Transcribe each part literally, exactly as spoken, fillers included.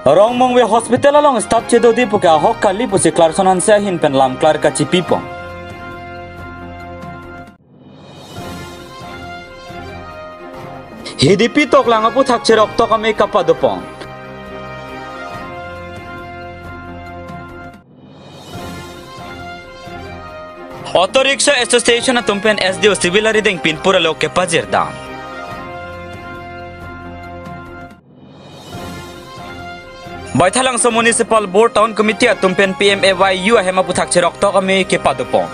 Rongmongve Hospital along staff chedode puke ahok kali pusi Clarkson Hanse ahin pen lamklar kachipipon. Hidipi toklang aputhak cheroktok amei kapadopon. Auto Rickshaw Association atum pen S D O Civil arideng pinpur alo kepajirdam. Baithalangso Municipal Board Town Committee atum pen P M A Y U ahem aputhak cheroktok amei kepadopon.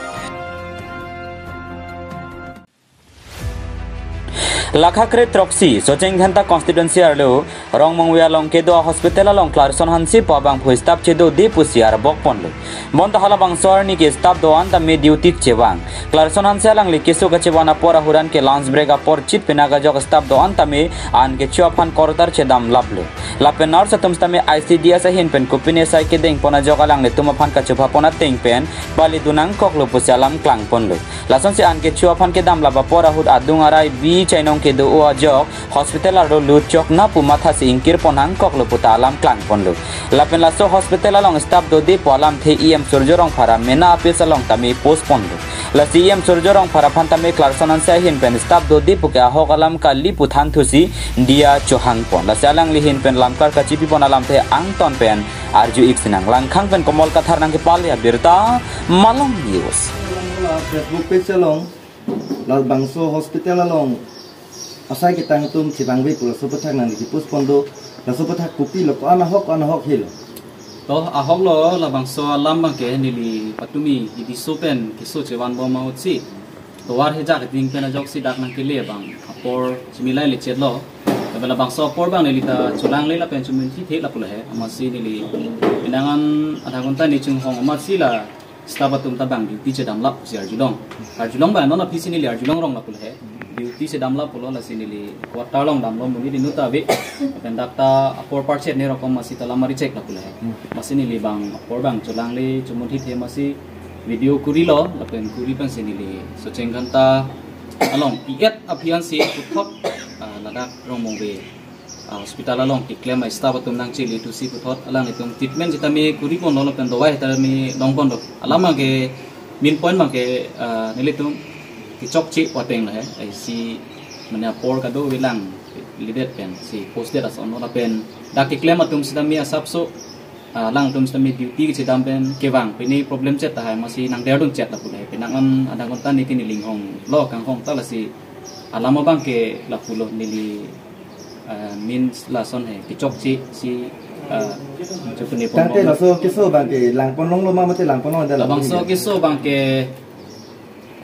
Lakha kre throksi, Socheng Dhenta constituency arlo, Rongmongve along kedo a hospital along Clarkson Hanse pu abangphu staff chedode pusi arbokponlo. Bonta halabangso arni ke staff do-an tame duty chevang. Clarkson Hanse alangli keso kachevan apor ahut an ke lunch break apor chit penang ajok staff do-an tame an kecho aphan kortar chedamlaplo. Lapen nurse atum sitame I C D S ahin pen kopine sai kedengpon ajok alanglitum aphan kachopapon ateng pen palidun nangkoklo pusi alam klangponlo. Lasonsi an kecho aphan kedamlap apor ahut adung arai bi chainong kedo-o ajok hospital arlo lutchok na pu mathasi ingkirpon nangkoklo puta alam klangponlo. Lapen laso hospital along staff dode pu alamthe E M Surjya Rongphar amena apis along tame postponlo. Lasi E M Surjya Rongphar aphan tame Clarkson Hanse ahin pen staff dode puke ahok alam kali pu thanthusi diya chohangpon. Lasi alangli hin pen lamklar kachipipon alamthe angton pen arju-ik sinang. Langkhang pen Komol Kathar nangkepale abirta, Malong News. Facebook page along, labangso hospital along asai ketang atum chevangve pu laso aputhak nangli postpone do, laso aputhak kopilo, ko-an ahok, ko-an ahok helo. To ahok lo, labangso alam abangke neli patumi hidi so pen keso chevanbom ahutsi tovar hejak ding pen ajoksi dak nangkele abang apor chimilai lechetlo. Lapen labangso apor abang neli ta cholangle lapen chomunthithe lapu lo he. Amatsi neli penang an adha ghonta ni chunghong amatsi la staff atum ta bang duty chedamlap pusi arjulong. Arjulong abang non aphisi neli arjulong rong lapu lo he. Duty chedamlap pulo, lasi neli quarter along damlo, monit inut ta ave. Lapen dak ta apor parchet ne rokom amatsi ta lam ari chek lapu lo he. Amatsi neli bang apor abang cholangle chomunthithe amatsi video kurilo, lapen kuri pensi neli Socheng Dhenta along P H aphi ansi puthot, ah, ladak Rongmongve, ah, hospital along keklem a staff atum nangchele thusi puthot alanglitum treatment sitame kuriponlo lapen dawai sitame longponlo. Alam abangke main point abangke, ah, nelitum kechokche pu ateng lo he. Isi mane apor kadokave langledet pensi post det asonlo lapen dak keklem atum sitame asapso, ah, alangtum sitame duty kechedam pen kevang pine problem chet tahai amatsi nangderdun chet lapu lo he. Penang an adha ghonta ni kini linghonglo, kanghong ta lasi alam abangke lapulo neli, ah, means lason he kechokche si, ah, chepune pon. Tangte laso keso abangke langpon longlo ma mate langpon longdetlo? Labangso keso abangke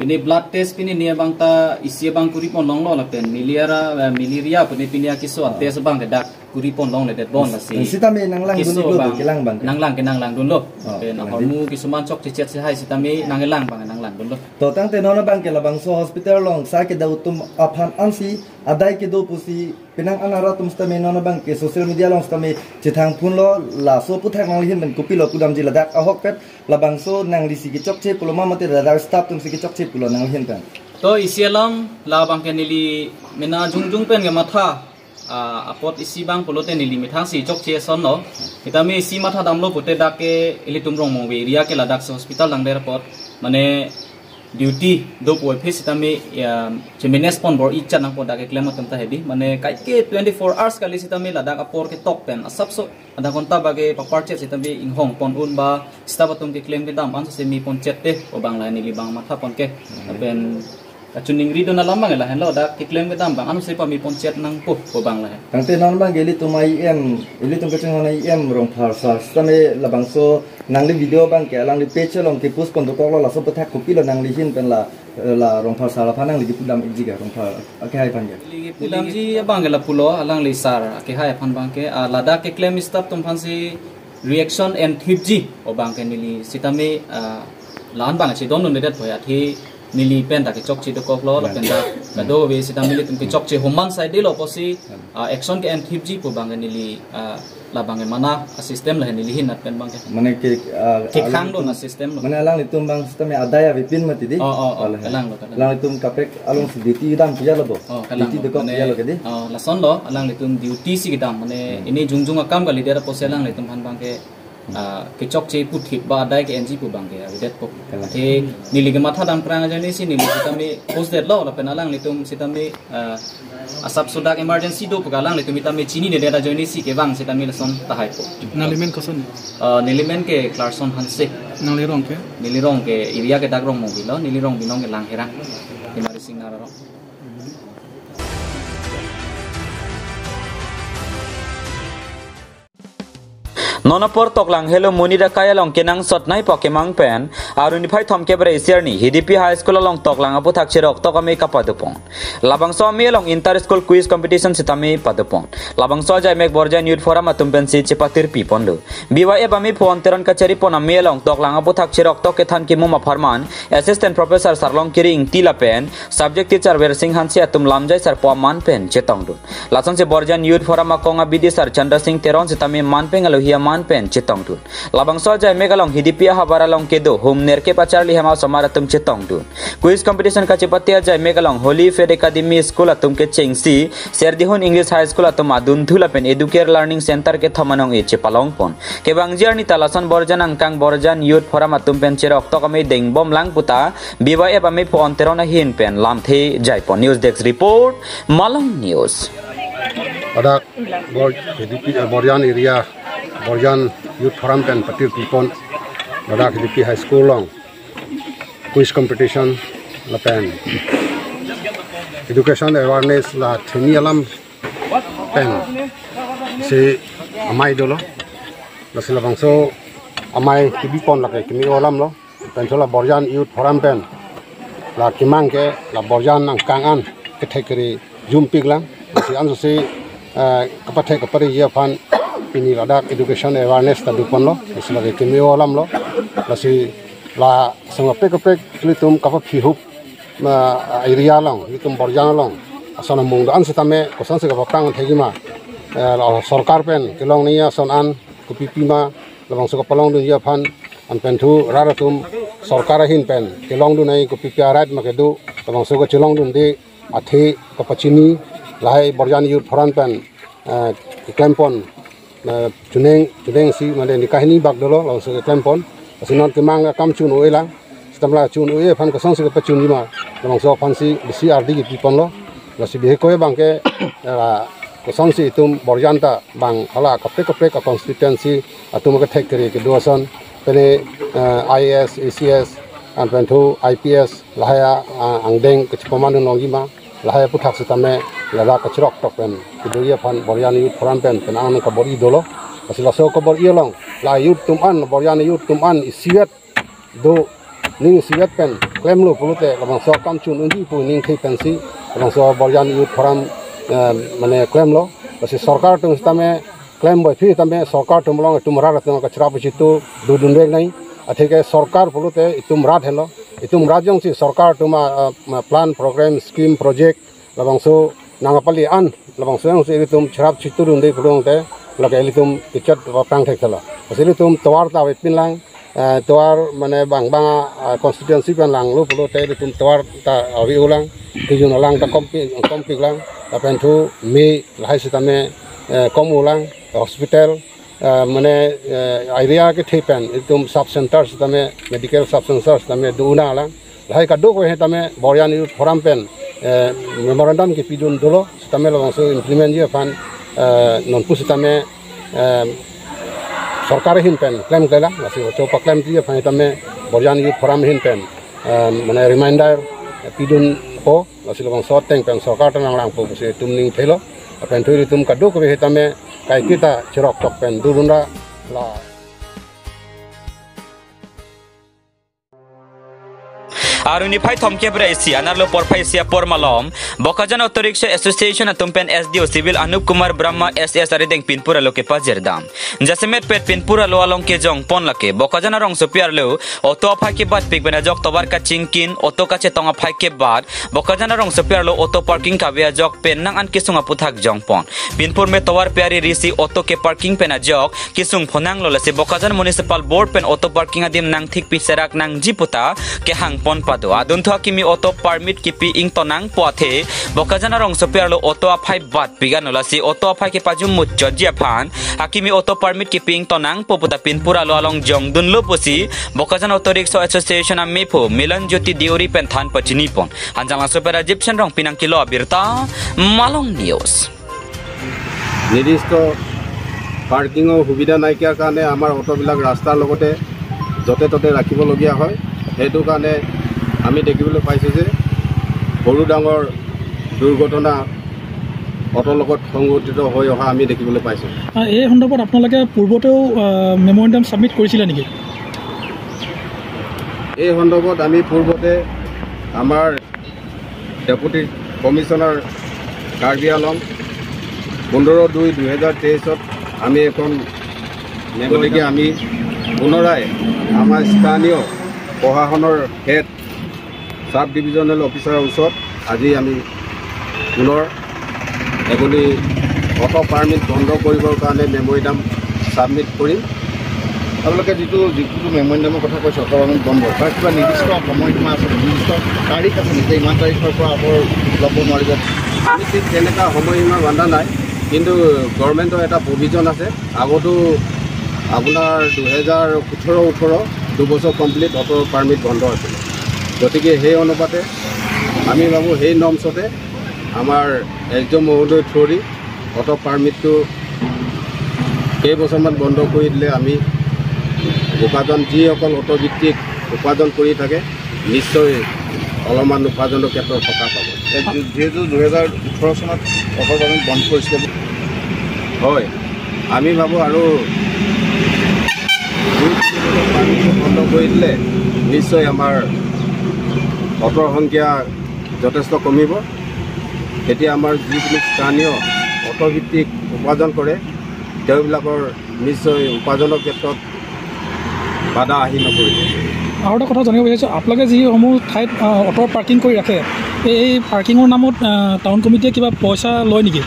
pine blood test pine ni abang ta isi abang kuripon longlo lapen malaria, eh, malaria pine pine akeso a test abangke dak kuripon longledetbon lasi. Sitame nanglang keso dunlo abang, kelang abang. Nanglang ke nanglangdunlo. Oh, pen kelang ahormu keso man chokchechet si hai sitame nanglang abang nanglangdunlo. To tangte non abangke labangso hospital along sai kedo atum aphan ansi adai kedo pusi penang an arat atum sitame non abangke social media along sitame chethangphunlo, laso aputhak nangli hin pen kopilo pudamji, ladak ahokpet labangso nanglisi kechokche pulo ma mate ladak staff atumsi kechokche pulo nangli hin pen? To isi alam labangke neli mena jongjong pen kematha, ah, apot isi abang pulote neli methangsi chokche asonlo. Sitame isi matha damlo pute dak ke ilitum Rongmongve area ke ladak si hospital nangder apot mane duty do pu aphi sitame, ya, chemanage pon bor-i chan nangpo dak keklem atum ta hedi. Mane kaike twenty-four hours kali sitame ladak apor ketok pen asapso adha ghonta abangke paparchet sitame inghong pon un ba staff atum keklem kedam ansi meponchet te pu abang la neli bang mathapon ke. Lapen kachiningridun alam abang lahenlo, dak keklem kedam abang ansi pameponchet nangpo pu abang la. Tangte non abangke ilitum E M, ilitum kachinghon E M Rongphar sir sitame labangso nangli video abangke alangli page along kepost pon dokoklo, laso aputhak kopilo nangli hin pen la, la Rongphar sir aphan nangli kipudam-ikji ke, Rongphar akehai aphan ke? Neli kipudamji abangke lapulo, alangli sir akehai aphan abangke, ah, ladak keklem staff atum aphansi reaction en thipji pu abangke neli sitame, ah, la-an abang chedondundedet pu athe neli pen ta kechokche dokoklo, lapen ta kadokave sitame nelitum kechokche homan saidelo pusi, ah, action ke-en thipji pu abang neli, ah, labang mana a-system lahen neli ahin nat pen abangke. Mane ke, ah, kekhang alang dun a-system lo. Mane alanglitum abang sitame adai avepin mati dei. Oh, oh, oh, alang. Kalang lo, kalang. Alanglitum kaprek alongsi duty dam puya lo bo. Oh, kalang. Duty lo, dokok mane, puya lo ke dei. Oh, lasonlo, alanglitum duty si kedam, mane, hmm, pini jongjong akam kalidet apotsi alanglitum aphan abangke, ah, kechokche puthip ba adai ke-enji pu abangke avedetpo. Kalang. Athe neli kematha damkrang ajoine si neli sitame post detlo, lapen alanglitum sitame, ah, asap sodak emergency do pu alanglitum sitame chininedet ajoine si kevang sitame lason tahaipo. Nangli men koson? Ah, neli men ke Clarkson Hanse. Nangli rong ke? Neli rong ke area ke dak Rongmongbi lo, neli rong binong ke Langherang. Himari Singnar arong. Non apor Toklang Helo Monit akai along kenangsot naipo kemang pen, arni phai thomkep ra isi arni, Hidipi High School along Toklang aputhak cheroktok amei kapadopon. Labangso amei along inter school quiz competition sitame padopon. Labangso ajaimek Borjan Youth Forum atum pensi chepatirpi ponlo. B Y F amei phu Teron kachari pon amei along Toklang aputhak cheroktok kethan kemum apharman, Assistant Professor Sarlongkiri Ingti lapen Subject Teacher Wersing Hanse atum lamjai sarpo aman pen chetongdun. Lasonsi Borjan Youth Forum akong abidi Sar Chandra Singh Teron sitame man pen alohi aman pen chetongdun. Labangso ajaimek along Hidipi ahavar along kedo hum nerkep acharli hem asomar atum chetongdun. Quiz competition kachepate ajaimek along Holy Faith Academy School atum kechengsi, Serdihun English High School atum adunthu lapen Educare Learning Center kethom anong-e chepalongpon. Kevangji arni ta lason Borjan angkang Borjan Youth Forum atum pen cheroktok amei dengbomlang puta B Y F amei phu Teron ahin pen lamthe jaipon. News Desk Report, Malong News. Ladak Bor-, Hidipi, eh, Borjan area, Borjan Youth Forum pen patirpipon, ladak Hidipi High School along quiz competition lapen education awareness la theni alam pensi amei dolo. Lasi labangso amei kebipon lake keme-o alam lo. Pen chola Borjan Youth Forum pen la kemang ke la Borjan angkang an kethek kere jumpiklang. Lasi ansose, eh, kapathek kapariji aphan pini ladak education awareness ta doponlo. Lasi lake keme-o alam lo. Lasi la seng kaprek kaprek ilitum kapaphihup, ma, area along, ilitum Borjan along ason amung do-an sitame kosonsi kapaphrang thekji ma, eh, la sorkar pen kelongni ason an kopipi ma, labangso kapalongdunji aphan, an pen thu rat atum sorkar ahin pen kelongdun ai kopipi a-right ma kedo, labangso kachelongdunde athe kapachini, lahai Borjan Youth Forum pen, eh, keklempon, eh, chuneng, chuneng si mane nikahini bak dolo, labangso keklempon. Lasi non kemang akam chun-o-elang. Sitame la chun-o-e aphan kosonsi kapachunji ma, labangso aphansi bisi ardi kepiponlo. Lasi bihek ko-e abangke, eh, kosonsi itum Borjan ta bang hala kaprek kaprek a-constituency atum kethek kere kedo ason, pene, eh, I A S, A C S, an pen thu I P S, lahai a, a, angdeng kachepaman longji ma, lahai aputhak sitame ladak kacheroktok pen kedoji aphan Borjan Youth Forum pen penang kabor-i dolo. Lasi laso kabor-i along la youth atum an, Borjan youth atum an isivet do, ning isivet pen klemlo pulote labangso akam chun unji pu ningthe pensi labangso Borjan Youth Forum, eh, mane klemlo. Lasi sorkar atum sitame klem boiphi tame sorkar atum along itum rat atum kachirap chitu dodunvek nai. Atheke sorkar pulote itum rat henlo. Itum rat jongsi sorkar atum a, a, a plan, program, scheme, project, labangso nangkapali an, labangso jongsi ilitum chirap chitu dunde pulote, lake ilitum kechot paphrang thekthelo. Lasi ilitum tovar ta avepinlang, eh, tovar mane bang bang a, a, constituency pen langlo pulote ilitum tovar ta ave-olang, kejun alang ta kompi, kompiklang, lapen thu mei lahai sitame, eh, kom-olang, hospital, eh, mane, eh, area kethe pen, itum sub center sitame, medical sub center sitame do-un nanglang. Lahai kadokave sitame Borjan Youth Forum pen, eh, memorandum kepidun dolo, sitame labangso implement ji aphan, eh, nonpu sitame, eh, sorkar ahin pen klemklelang, lasi chopa klemji aphan sitame Borjan Youth Forum ahin pen, eh, mane reminder, eh, pidunpo. Lasi labangso ateng pen sorkar ta nanglangpo pusi itum ningthelo. Lapen thu ilitum kadokave sitame kaiketa chiroktok pen dodun ra la. Arni phai thomkep ra isi anerlo porphai isi apor malom Bokajan Auto Rickshaw Association atum pen S D O Civil Anup Kumar Brahma S S arideng pinpur alo kepajirdam. Jasemetpet pinpur alo along kejongpon lake Bokajan arongsopi arlo auto aphai kebatpik pen ajok tovar kachingkin, auto kachetong aphai kebat, Bokajan arongsopi arlo auto parking kave ajok pen nang an kesung aputhak jongpon. Pinpur me tovar pe ari risi auto keparking pen ajok kesung phonanglo, lasi Bokajan Municipal Board pen auto parking adim nangthik piserak nangji puta kehangpon pado. Adunthu akimi auto permit kipi ingtonangpo athe Bokajan arongsopi arlo auto aphai batpik anlo, lasi auto aphai kepajumut jotji aphan akimi auto permit kipi ingtonangpo puta pinpur alo along jongdunlo pusi Bokajan Auto Rickshaw Association amephu Milan Jyoti Deuri pen than pachinipon. Hanjanglangso pen Rajiv Shenrong pinang kilo abirta, Malong News. নিৰ্দিষ্ট পাৰ্কিঙৰ সুবিধা নাইকিয়াৰ কাৰণে আমাৰ অটোবিলাক ৰাস্তাৰ লগতে য'তে ত'তে ৰাখিবলগীয়া হয়। সেইটো কাৰণে আমি দেখিবলৈ পাইছোঁ যে সৰু ডাঙৰ দুৰ্ঘটনা অটোৰ লগত সংঘটিত হৈ অহা আমি দেখিবলৈ পাইছোঁ। আ, এই সন্দৰ্ভত আপোনালোকে পূৰ্বতেও, আ, মেমৰেণ্ডাম ছাবমিট কৰিছিলে নেকি? এই সন্দৰ্ভত আমি পূৰ্বতে আমাৰ ডেপুটি কমিছনাৰ কাৰ্বি আলং পোন্ধৰ দুই দুহেজাৰ তেইছত আমি এখন, গতিকে আমি পুনৰাই আমাৰ স্থানীয় প্ৰশাসনৰ হেড ছাব ডিভিজনেল অফিচাৰৰ ওচৰত আজি আমি পুনৰ এগুলি অটো পাৰ্মিট বন্ধ কৰিবৰ কাৰণে মেমৰেণ্ডাম ছাবমিট কৰিম। আপোনালোকে যিটো, যিটো মেমৰেণ্ডামৰ কথা কৈছে, অটো পাৰ্মিট বন্ধ, তাৰ কিবা নিৰ্দিষ্ট সময়সীমা আছে, নিৰ্দিষ্ট তাৰিখ আছে নেকি যে ইমান তাৰিখৰ পৰা অটো ল'ব নোৱাৰিব? আমি ঠিক তেনেকুৱা সময়সীমা বান্ধা নাই, কিন্তু গভৰ্ণমেণ্টৰ এটা প্ৰভিজন আছে। আগতো আপোনাৰ দুহেজাৰ সোতৰ ওঠৰ দুবছৰ কমপ্লিট অটো পাৰ্মিট বন্ধ আছিলে। গতিকে সেই অনুপাতে আমি ভাবোঁ সেই নৰ্মছতে আমাৰ এছ ডি অ' মহোদয় থ্ৰুদি অটো পাৰ্মিটটো কেইবছৰমান বন্ধ কৰি দিলে আমি উপাৰ্জন, যিসকল অটো ভিত্তিক উপাৰ্জন কৰি থাকে, নিশ্চয় অলপমান উপাৰ্জনৰ ক্ষেত্ৰত সকাহ পাব। এই যি-, যিহেতু দুহেজাৰ ওঠৰ চনত অটো পাৰ্মিট বন্ধ কৰিছিলে। হয়, আমি ভাবোঁ আৰু দুই তিনি বছৰ পাৰ্মিটটো বন্ধ কৰি দিলে নিশ্চয় আমাৰ অটোৰ সংখ্যা যথেষ্ট কমিব। তেতিয়া আমাৰ যিখিনি স্থানীয় অটো ভিত্তিক উপাৰ্জন কৰে, তেওঁবিলাকৰ নিশ্চয় উপাৰ্জনৰ ক্ষেত্ৰত বাধা আহি নপৰিব। আৰু এটা কথা জানিব বিচাৰিছোঁ, আপোনালোকে যিসমূহ ঠাইত, আ, অটো পাৰ্কিং কৰি ৰাখে, এই, এই পাৰ্কিঙৰ নামত, আ, টাউন কমিটিয়ে কিবা পইচা লয় নেকি?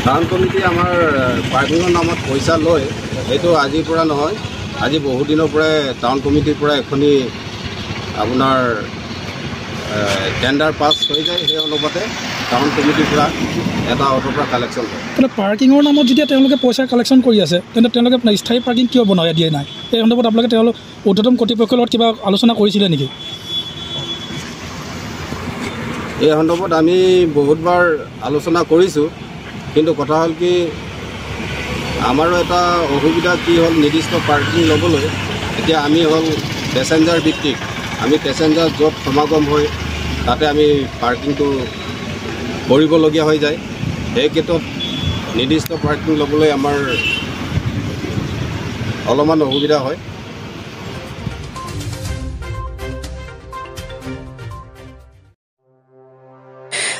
টাউন কমিটিয়ে আমাৰ, আ, পাৰ্কিঙৰ নামত পইচা লয়, এইটো আজিৰ পৰা নহয়, আজি বহু দিনৰ পৰাই টাউন কমিটিৰ পৰা এখনি আপোনাৰ, এ, টেণ্ডাৰ পাছ হৈ যায়, সেই অনুপাতে টাউন কমিটিৰ পৰা এটা অটোৰ পৰা কালেকশ্যন হয়। মানে পাৰ্কিঙৰ নামত যেতিয়া তেওঁলোকে পইচা কালেকশ্যন কৰি আছে, তেন্তে তেওঁলোকে আপোনাৰ স্থায়ী পাৰ্কিং কিয় বনাই দিয়া নাই? এই সন্দৰ্ভত আপোনালোকে তেওঁলোক ঊৰ্ধ্বতম কৰ্তৃপক্ষৰ লগত কিবা আলোচনা কৰিছিলে নেকি? এই সন্দৰ্ভত আমি বহুতবাৰ আলোচনা কৰিছোঁ, কিন্তু কথা হ'ল কি, আমাৰো এটা অসুবিধা কি হ'ল, নিৰ্দিষ্ট পাৰ্কিং ল'বলৈ এতিয়া আমি হ'ল পেচেঞ্জাৰ ভিত্তিক, আমি পেচেঞ্জাৰ য'ত সমাগম হয় তাতে আমি পাৰ্কিংটো কৰিবলগীয়া হৈ যায়। সেই ক্ষেত্ৰত নিৰ্দিষ্ট পাৰ্কিং ল'বলৈ আমাৰ অলপমান অসুবিধা হয়।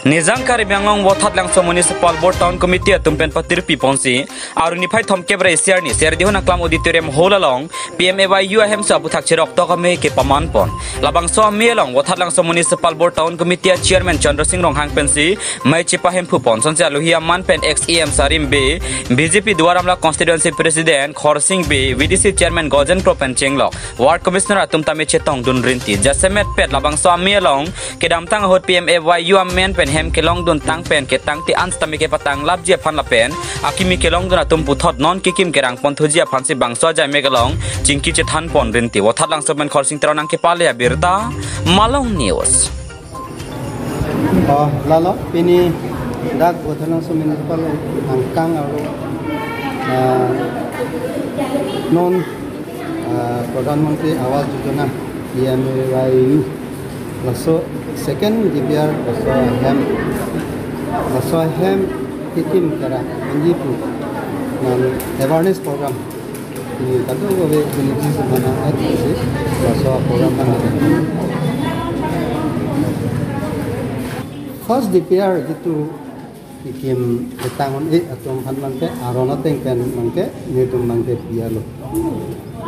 Nijang Karbi Anglong Vothatlangso Municipal Board Town Committee atum pen patirpi ponsi, arni phai thomkep ra isi arni Serdihun Aklam Auditorium Hall along P M A Y U ahemso aputhak cherok tok amei kepaman pon. Labangso amei along Vothatlangso Municipal Board Town Committee a Chairman Chandra Singh Ronghang pensi mei chepahemphu pon. Sonsi alohi aman pen ex E M Sarim Bey, B J P Duar Amla Constituency President Khorsing Bey, V D C Chairman Gojen Kro pen chenglok Ward Commissioner atum tame chetongdun rinti. Jasemetpet labangso amei along kedamtang ahut P M A Y U amen pen hem kelongdun tang pen ketang ti an sitame kepatanglapji aphan lapen akimi kelongdun atum puthot non kekim kerang ponthuji aphansi bangso ajai mek along chingki chethan pon rinti. Vothatlangso pen Khorsing Terang nangkepale abirta, Malong News. Oh, lalo, pini dak Vothatlangso Municipal angkang aru, ah, non, ah, Pradhan Mantri Awas Yojana, P M A Y U, laso second D P R, laso ahem, laso ahem kikim kera, anji pu, nan awareness program. Ini kadokave ini semana at sih, laso program kan. First D P R itu ikim ketang un-e atum aphan abangke, aron ateng pen abangke, netum abangke pilo.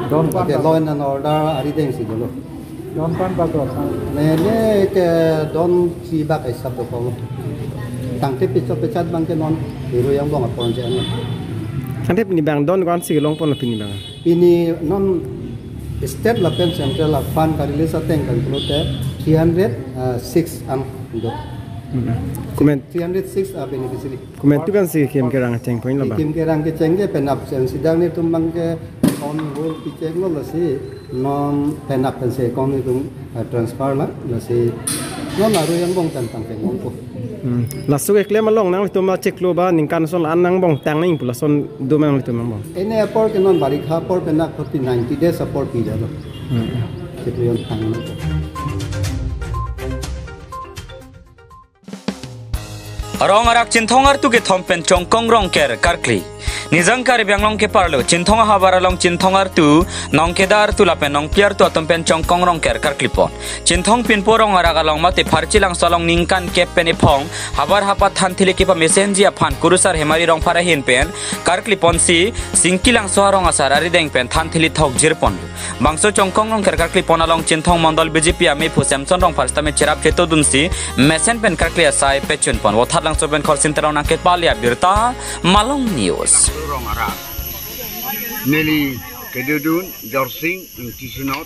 Don Oke, law and order arideng si dolo. Don pan bagro. Neli ke don si bak esap dokok lo. Tangte pechot pechot abangke non Heru Yangbong apon je ano. Tangte pini abang don ko-an si longpon pini abang. Pini non state lapen central la fund ka-release ateng pen pulote three hundred six an do. Hmm. Comment. Three hundred six a beneficiary. Comment tu kan si kim kerang cheng point lo ba. Kim kerang kecheng ke penap sen sidang netum abangke account hold kecheng lo, lasi non penap pen si account netum, eh, transfer lang, lasi non Heru Yangbong tentang pengong ko. Hmm. Laso keklem along nanglitum achiklo ba ningkan ason an nangbong tang nangji pu lason do ma nanglitum nangbong. Ini apor ke non barikha apor penap forty ninety days apor pilo. Hmm. Chiklo yon tang nangko. Rong arak Chinthong artu kethom pen Chongkong Rongker karkli. Nijang Karbi Anglong keparlo Chinthong ahavar along Chinthong artu, Nongkeda artu lapen Nongpi artu atum pen Chongkong Rongker karklipon. Chinthong Pinpo Rong arak along mate Pharchi Langso along ningkan kep pen ephong havar hapat thanthili kepamesenji aphan kurusar Hemari Rongphar ahin pen karkliponsi Singki Langso arong asar arideng pen thanthili thok jirpon. Bangso Chongkong Rongker karklipon along Chinthong Mondol B J P amephu Samson Rongphar sitame cherap chetodunsi mesen pen karkli asai pechunpon. Vothatlangso pen Khorsing Terang nangkepale abirta, Malong News. Rong arak. Neli kedodun Jorsing Ingti Sinot.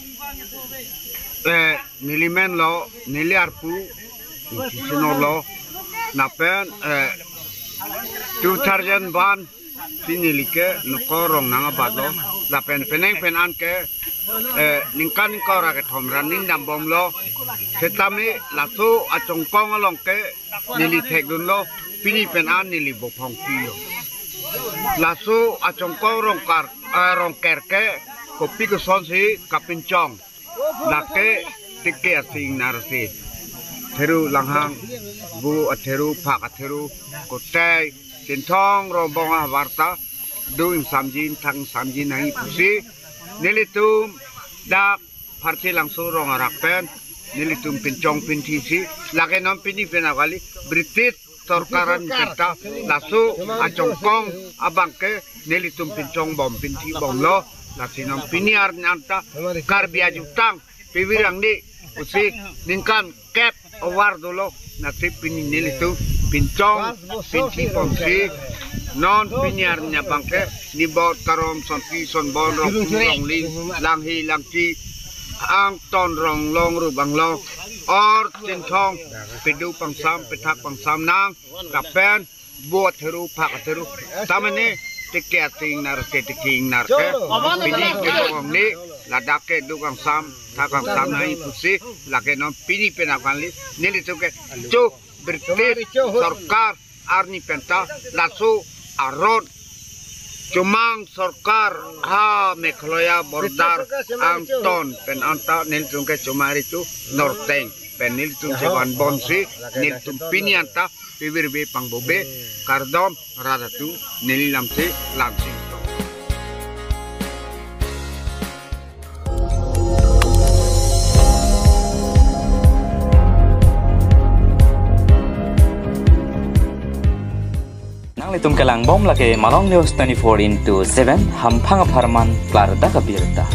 Eh, neli men lo, neli arpu Ingti Sinot lo. Lapen, eh, two thousand one si neli ke nokor rong nang abat lo. Lapen penang pen an ke, eh, ningkan ingkoi ra kethom ra ning dambom lo. Setame laso achongkong along ke neli thekdun lo. Pini pen an neli bophong pilo. Laso achongkong Rongker, eh, Rongker ke kopi kosonsi kapinchong. Lake tike asing narsi. Theru langhang, bu atheru, phak atheru, kotai, Chinthong Rongbong ahavar ta, do ingsamjin, thang samjin nangji pusi. Nelitum dak Pharchi Langso Rong arak pen nelitum pinchong pinthisi, lake non pini pen akali British sorkar an penta laso achongkong abangke nelitum pinchongbom pinthibom lo. Lasi non pini arni anta Karbi ajutang pivir angni usi ningkan kep avar dolo. Lasi pini nelitum pinchong pinthibomsi non pini arni abangke Nibot Karom Sonpi Sonbon Rongpu Rongling Langhi Langchi Angton Ronglong Rubang Long or Chinthong pedu pangsam pethak pangsam nang lapen bu atheru phak atheru. Tamane tike asing narsi tike ingnar ke. Pini ke ong ni ladak ke du kangsam thak kangsam nangji pusi lake non pini pen akali nelitum ke chu British sorkar arni penta laso aron chomang sorkar ha Meghalaya border angton pen anta nelitum ke chomari chu norteng pen nelitum chevan bomsi nelitum pini anta pivir be pangbobe kardom radatu neli lamsi lamsi. Nanglitum kelangbom lake Malong News twenty-four into seven, hamphang apharman klardak abirta.